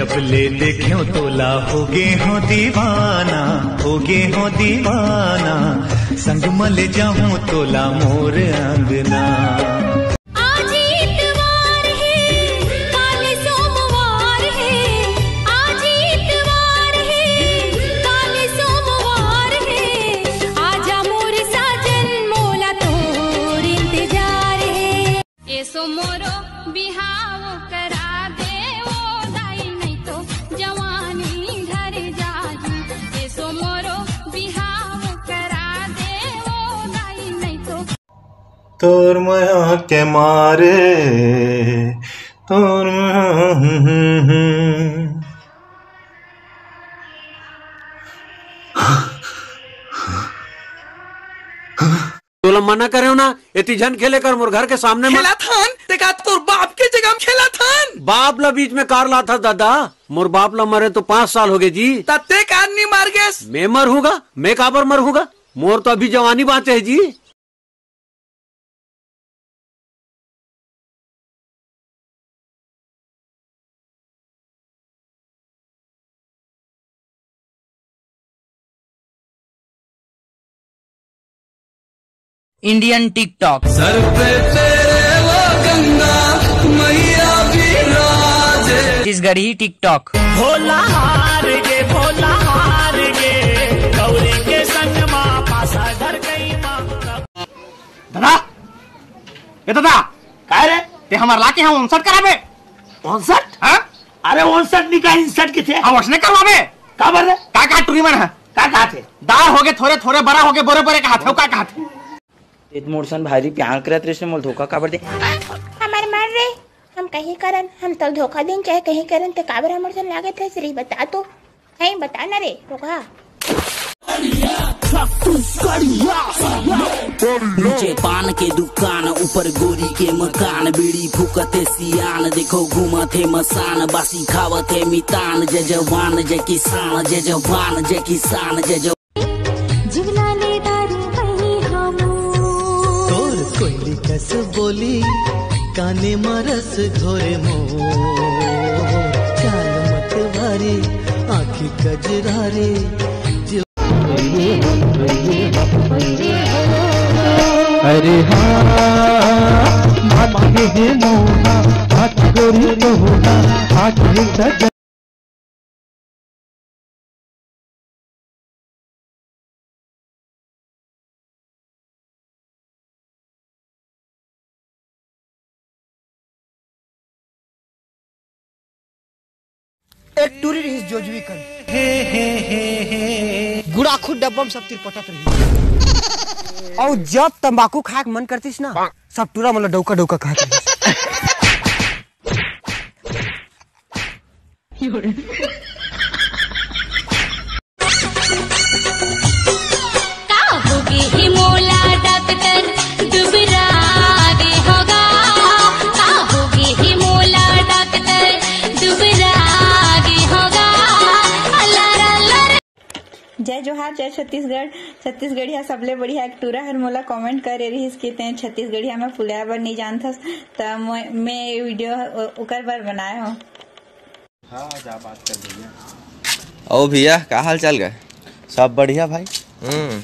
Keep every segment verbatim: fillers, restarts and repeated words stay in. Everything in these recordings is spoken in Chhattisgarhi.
जब ले देखेंव तोला, हो गे हों दीवाना, हो गे हों दीवाना, संग म ले जाहूं तोला मोर अंगना। आज इतवार हे, काल सोमवार हे, आज इतवार हे, काल सोमवार हे, आजा मोर साजन, मोला तोर इंतजार हे। एसो मोरो बिहाव करा दे ओ दाई, नहीं तो जवानी ढर जाही। एसो मोरो बिहाव करा दे ओ दाई, नहीं तो तोर मया के मारे, तोर मया। तोला मना करेंव ना, एती झन खेले कर मोर घर के सामने म। खेलत हन, ते का तोर बाप के जगह म खेलत हन? बाप ला बीच में कार लाथस दादा, मोर बाप ला मरे तो पाँच साल हो गे जी। त ते काबर नी मर गेस? मैं मरहूंगा? मैं काबर मरहूंगा? मोर तो अभी जवानी बाँचे हे जी। Indian TikTok। सर पे तेरे वो गंगा मैया विराजे। छत्तीसगढ़ी TikTok। भोला हार गे, भोला हार गे, गौरी के संग मा पासा धर गई मा। दादा, ए दादा, काय रे? ते हमर लाके हम ओनसठ कराबे। ओनसठ? हाँ? अरे ओनसठ नी का इनसठ के थे। हम ओसने करवाबे। काबर रे? का का टूरी मन है? का का थे? दार होगे थोरे थोरे, बरा होगे बोरे बोरे, कहाथे, का कहाथे? ते मोर सन भारी प्यार करत रहिस, मोल धोखा काबर दे? हमर मन रे, हम कहीं करन, हम तोल धोखा देन चाहे कहीं करन, ते काबर हमर सन लागत है श्री बता तो। है बता ना रे, रोका। नीचे पान के दुकान, ऊपर गोरी के मकान, बीड़ी फूकत हे सियान, देखो घूमत हे मसान, बासी खावत हे मितान, जय जवान जय किसान, जय जवान जय किसान, जय जवान। जीवना ले दारू बनी हमू। तोर कोयली कस बोली, काने म रस घोरे मोर। चाल मत भारी, आँखी कजरारी, जीव। अरे हाँ, बात के हे मोहा, बात गोरी मोहा, बात के सज- एक टूरी रहिस जोजवी कन। गुड़ाखू डब्बा म सब तिर पटत रहिस। अउ जब तंबाकू खाए के मन करतिस ना, सब टूरा मन ल डौका डौका खात रहिस। का होगे हे मोला डॉक्टर, दुबरा गे होगा। का होगे हे मोला डॉक्टर, दुबरा गे होगा। अल्लाह रे अल्लाह रे। जय जोहार, जय छत्तीसगढ़। छत्तीसगढ़िया सबले बढ़िया एक टूरा हर मोला comment करे रिहिस कि तें छत्तीसगढ़िया में फुलाए बर नहीं जानथस, त मोय-, मैं ये video ह-, ओ-, ओकर बर बनाए हो। हाँ, जा बात कर भैया। ओ भैया, का हाल चाल गा? सब बढ़िया भाई। हम्म,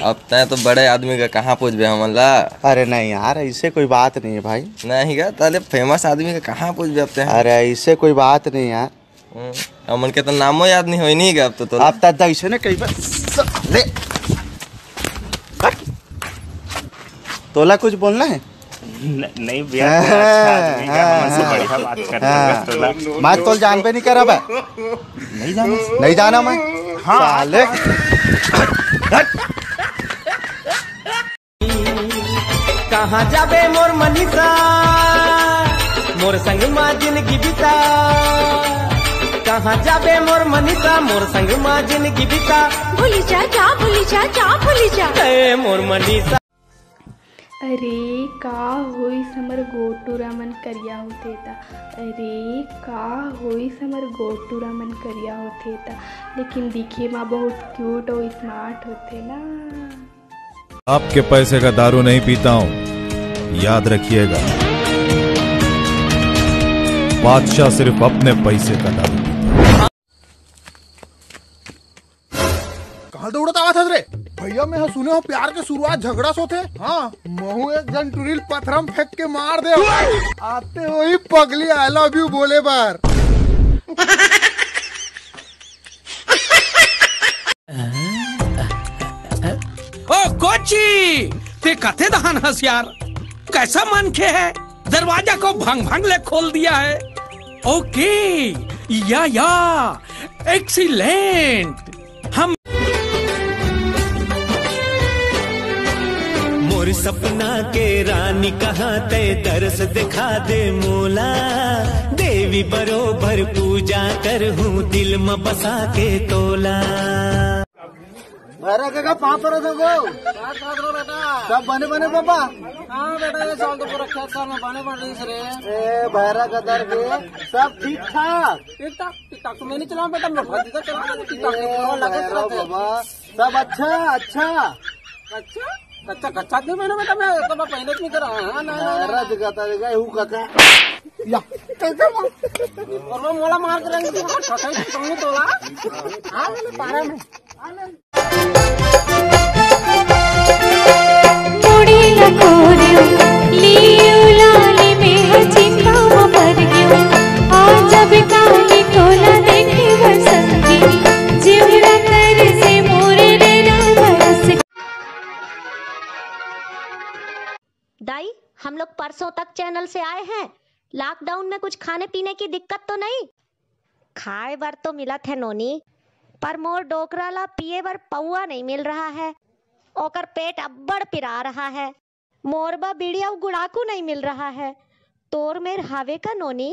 अब तैं तो बड़े आदमी का कहाँ पूछबे हमन ला? अरे नहीं यार, ऐसे कोई बात नहीं है भाई। नहीं गा, ताले famous आदमी का कहाँ पूछबे अब तैं? अरे ऐसे कोई बात नहीं यार। हम्म, हमन के तो नामो याद नहीं होई नहीं गा अब तो तोला। अब तक ऐसे ना कई बार ले। तोला कुछ बोलना है? न-, नहीं भैया, हाँ, थोड़ा अच्छा आदमी का, हाँ, हमसे हाँ। बढ़िया बात करते हाँ। हैं, थोड़ा। मैं तो जानबे नहीं करा बे। नहीं जाना? नहीं जाना मैं। हाँ। साले। हट। कहाँ जाबे मोर मनीषा, मोर संग मा जिंदगी बिता। कहाँ जाबे मोर मनीषा, मोर संग मा जिंदगी बिता। भूली जा, जा, भूली जा, जा, भूली जा। ए मोर मनीषा। अरे का होइस हमर गोटूरा मन करिया होथे त, अरे का होइस हमर गोटूरा मन करिया होथे त, लेकिन दिखे म बहुत cute अउ smart होथे ना। आपके पैसे का दारू नहीं पीता हूँ, याद रखिएगा। बादशाह सिर्फ अपने पैसे का दारू पीता है। कहाँ दौड़त आवत हस रे? भैया, मैं ह सुने हो प्यार के शुरुआत झगड़ा से होथे। हाँ, महू एक झन टुरी ल पथरा म फेंक के मार दे। आते होही पगली I love you बोले बर। ओ कोची, ते कते दहान हस यार? कैसा मनखे है, दरवाजा को भंग भंग ले खोल दिया है। ओके, या या, एक्सीलेंट। हम मोर सपना के रानी कहाँ, तै दरस दिखा दे मोला। देवी बरोबर पूजा करहूँ, दिल म बसा के तोला। भैरा कका, पाँव परत हँव गो। का करत रहो बेटा? सब बने बने बाबा। हाँ बेटा, ये साल तो पूरा खेत खार में बने बन रही रे। ए भैरा कका के, सब ठीक ठाक? ठीक ठाक, ठीक ठाक। तो मैं नहीं चलाऊँ बेटा, मैं भतीजा चलाऊँ, ठीक ठाक। ए, लगे भैरा रहते। बाबा, सब अच्छा, अच्छा। अच्छा, कच्चा, कच्चा नहीं मैंने बेटा, मैं तो मैं पहले भी करा। हाँ, ना, ना, ना। महाराज कहता है, गए हूँ काका। या। कैसे वो? और वो मोला मार के रंग दिया, छोटा ही तुमने तोला। हाँ, मैंने पारा में। मुड़ी लकोरियो, लियो लाली में हर चिंता में पड़ गयो। और जब काली तोला देखे बसंती, जिवरा कर से मोरे नैना बरस। दाई, हम लोग परसों तक चैनल से आए हैं। लॉकडाउन में कुछ खाने पीने की दिक्कत तो नहीं? खाए बर तो मिलत है नोनी, पर मोर डोकरा ला पिए बर पौआ नहीं मिल रहा है। ओकर पेट अब्बड़ पिरा रहा है। मोर बर बीड़ी अउ गुड़ाकू नहीं मिल रहा है। तोर मेर हावे का नोनी?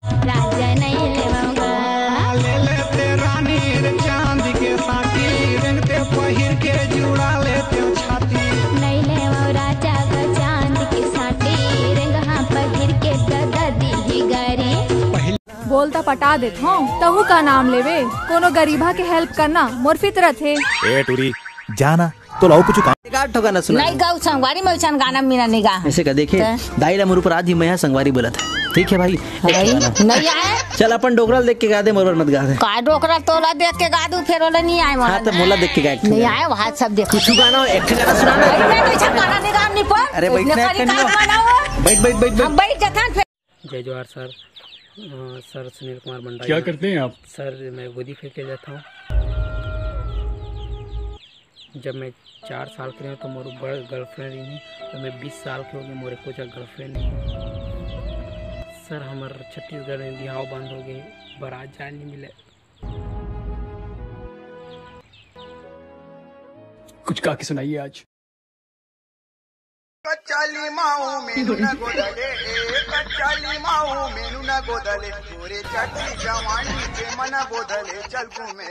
राजा नहीं लेवाऊंगा। ले लेते रानी रे चांद के साटी, रंगते पहिर के जुड़ा लेते छाती। नहीं लेवाऊं राजा का चांद के साटी, रंग हाँ पहिर के ददा दी गारी। बोल त पटा देत हूँ, तहू का नाम लेवे। कोनो गरीबा के हेल्प करना मोर फितरत हे। ए टूरी, जाना तो लाओ कुछ काम। एक आध ठो गाना सुना। नहीं गाऊ संगवारी, मैं उछन गाना मीना नहीं गा। ऐसे का देखे, तो? दाई ला मोर ऊपर आधी मया संगवारी बोलत है। ठीक है भाई, एक भाई, गाना। नहीं आए। चल अपन डोकरा ल देख के गा दे, मोर बर मत गा दे। का डोकरा तोला देख के गा दू, फिर ओला नहीं आए हाँ, मोला। तो मोला देख के गा एक ठो नहीं गाना। आए, वहाँ सब देखो। कुछ गाना, एक ठो गाना सुना ना। भाई, मैं तो ऐसा गाना नहीं गा, नहीं पर अरे, बैठ इतने ना, करी एक ठो काम बनाओ। बैठ, बैठ, बैठ, बैठ। हम बैठ जाता फिर। जय जोहार सर। अ, सर सुनील कुमार मंडावी। क्या करते हैं आप? सर, मैं गोदी फेंके जाता हूँ। जब मैं चार साल के रहे तो मोर बड़ गर्लफ्रेंड रही, तो मैं बीस साल के हो गए, मोर एको चा गर्लफ्रेंड नहीं। सर, हमर छत्तीसगढ़ में बिहाव बंद हो गए, बारात जाए नहीं मिले। कुछ गा के सुनाइए आज। कच्चा लीमाऊ मेनू न गोदले, ए, कच्चा लीमाऊ मेनू न गोदले, तोरे चढ़ी जवानी के मन बोदले, चल घूमे।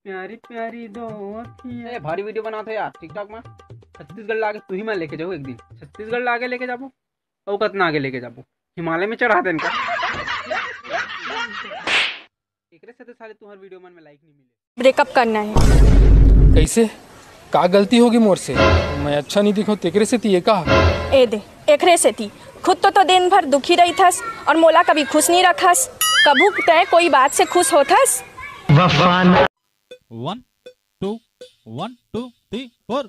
प्यारी प्यारी दोस्त ही ए, भारी वीडियो बनात हो यार टिकटॉक में। छत्तीसगढ़ लाके तू ही मैं लेके जाऊँ एक दिन, छत्तीसगढ़ लाके लेके जाबो, और कतना आगे लेके जाबो, हिमालय में चढ़ा देन का। एकरे सेती साले तुम्हार वीडियो मन में लाइक नहीं मिले। ब्रेकअप करना है। कैसे? का गलती होगी मोर से? मैं अच्छा नहीं दिखो तेकरे सेती ये का? ए दे, एकरे सेती। खुद तो, तो दिन भर दुखी रहिथस और मोला कभी खुश नहीं रखस। कभू तय कोई बात से खुश होथस? One, two, one, two, three, four।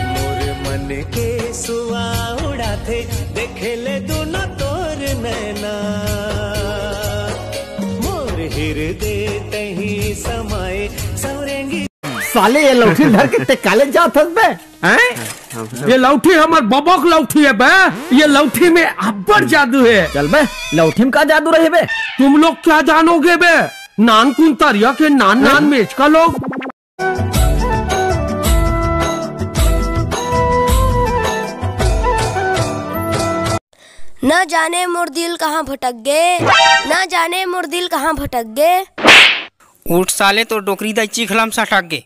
मोर मन के सुआ उड़ाथे, देखे ले दुनो तोर नैना। मोर हिरदे तही समाए, सौरेंगी। साले, ये लौठी धर के ते काले जात हस बे, हैं? ये लौठी हमर बबक लौठी है बे। ये लौठी में अब्बड़ जादू है। चल बे, लौठी में का जादू रहे बे? तुम लोग क्या जानोगे बे? नानकुन तरिया के नान नान मेचका लोग। न जाने मोर दिल कहाँ भटक गे, न जाने मोर दिल कहाँ भटक गे। उठ साले, तोर डोकरी दाई चिखला म सटक गे।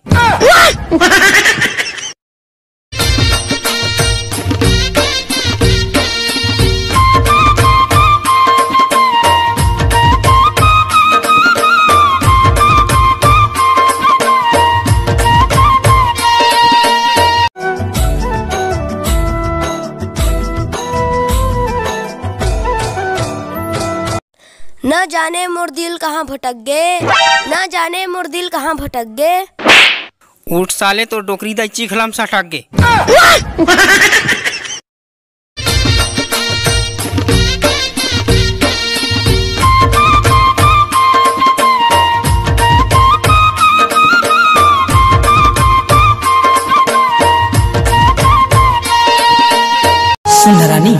न जाने मोर दिल कहाँ भटक गे, न जाने मोर दिल कहाँ भटक गे। उठ साले, तोर डोकरी दाई चिखला म सटक गे। सुन रानी,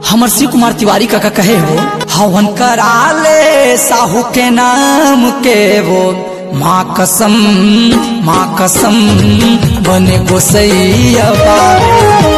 हमर शिव कुमार तिवारी काका कहे हो, हवन करा ले साहू के नाम के वो, माँ कसम, माँ कसम, बने गोसैया बाबू।